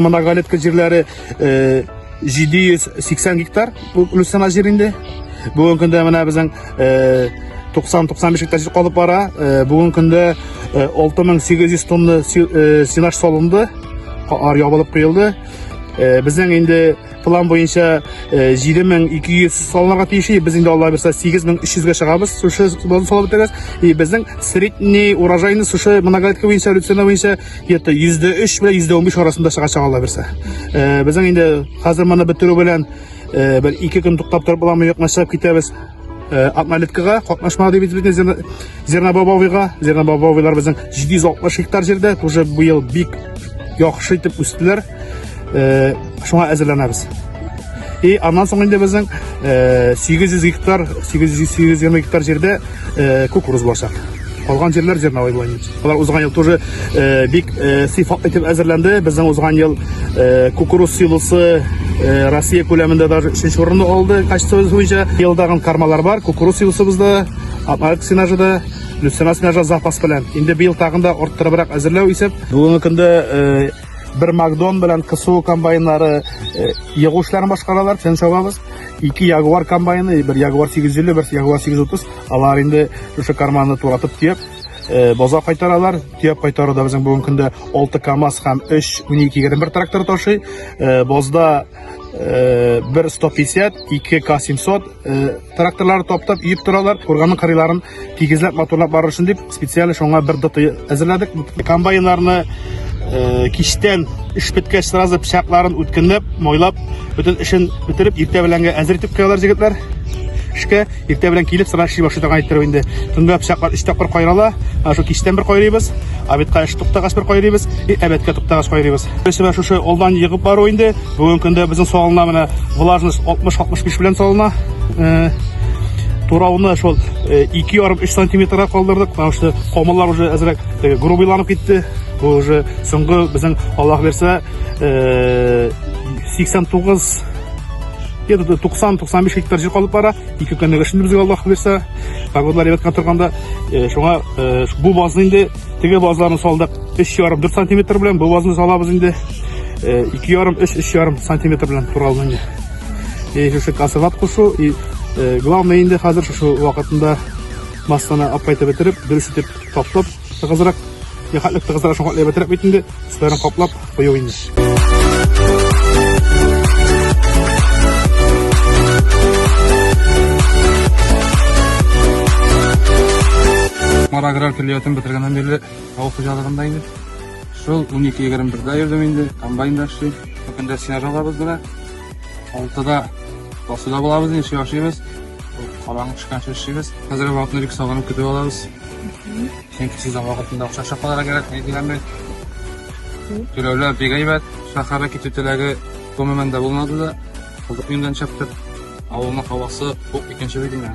Многолетка җирләре 780 гектар люцерна җир инде. Бүгенге көндә менә безнең 90-95 гектар җир калып бара. Бүгенге көндә 6800 тонна сенаж салынды. Ар ябылып куелды. Безнең инде план буенча 7200 салынырга тиеш. Без инде Алла бирсә 8300гә чыгабыз. Шушы базны салып бетергәч, и безнең средний урожайны шушы многолетка буенча, люцерна буенча где-то 103 белән 115 арасында чыгачак Алла бирсә. Безнең инде хәзер моны бетерү белән бер ике көн туктап торып буламы, юкмы, чыгып китәбез. Однолеткага катнашма дип бит зернобобовыйга. Зернобобовыйлар безнең 760 гектар җирдә тоже быел бик яхшы итеп үстеләр. Шуңа әзерләнәбез. И аннан соң инде безнең 800 гектар, 820 гектар җирдә кукуруз булачак. Калган җирләр зерновой була инде. Алар узган ел тоже бик сыйфатлы итеп әзерләнде. Безнең узган ел кукуруз силосы Россия күләмендә даже өченче урынны алды качество буенча. Елдагы кармалар бар, кукуруз силосыбызда, атналык сенажы да, люцерна сенажы запас белән. Инде быел тагын да арттырыбрак әзерләү исәп. Бүгенге көндә бер Макдон белән КСУ комбайннары егу эшләрен башкаралар, печән чабабыз. Ике Ягуар комбайны, бер Ягуар 850, бер Ягуар 830. Алар инде шушы карманы туратып төяп, база кайтаралар. Төяп кайтаруда безнең бүгенге көндә 6 КАМАЗ һәм 3 1221 трактор ташый. Базда бер 150, 2 К700 тракторлары таптап, өеп торалар. Курганның кырыйларын тигезләп, матурлап барыр өчен дип, специаль шуңа бер ДТ әзерләдек. Комбайннарны кичтән эш беткәч сразу пычакларын үткенләп, майлап, бөтен эшен бетереп, иртә беләнгә әзер итеп куялар егетләр. Эшкә иртә белән килеп сразу эшли башлый торган иттереп инде. Төнгә пычаклар өч тапкыр кайрала, ә шул кичтән бер кайрыйбыз, обедка эш туктагач бер кайрыйбыз, и обедка туктагач кайрыйбыз. Берсе шушы алдан егып бару инде. Бүгенге көндә безнең салына менә влажность 60-65 белән салына. Турауны шул 2,5-3 сантиметрга калдырдык, потому что комыллар уже әзрәк теге грубыйланып китте. Бу уже соңгы безнең Аллаһ бирсә 89 где-то 90-95 гектар җир калып бара. Ике көнлек эш инде безгә Аллаһ бирсә. Погодалар әйбәт кенә торганда, шуңа бу базны инде теге базларны салдык 3,5-4 сантиметр белән, бу базны салабыз инде 2,5-3,5 сантиметр белән туралны инде. И шушы консерват кушу, и главное инде хәзер шушы вакытында массаны алып кайтып бетереп, дөрес итеп таптап, тыгызрак, нихәтлек тыгызрак шуңа әйбәтрәк бит инде, өсләрен каплап кую инде. Мара аграр көллиятен бетергәннән бирле авыл хуҗалыгында инде. Шул 12-21-дә йөрдем инде, комбайнда эшлим. Бу көндә сенаж алабыз менә. 6-да басуда булабыз инде, эшли башлыйбыз. Караңгы төшкәнче эшлибез. Хәзерге вакытны бик сагынып көтеп алабыз. Чөнки сезон вакытында акча эшләп калырга кирәк, ни дигән бит. Түләүләр бик әйбәт. Шәһәргә китү теләге гомумән дә булмады да. Кызык юньдән чыктык. Авылның һавасы ук икенче бит инде.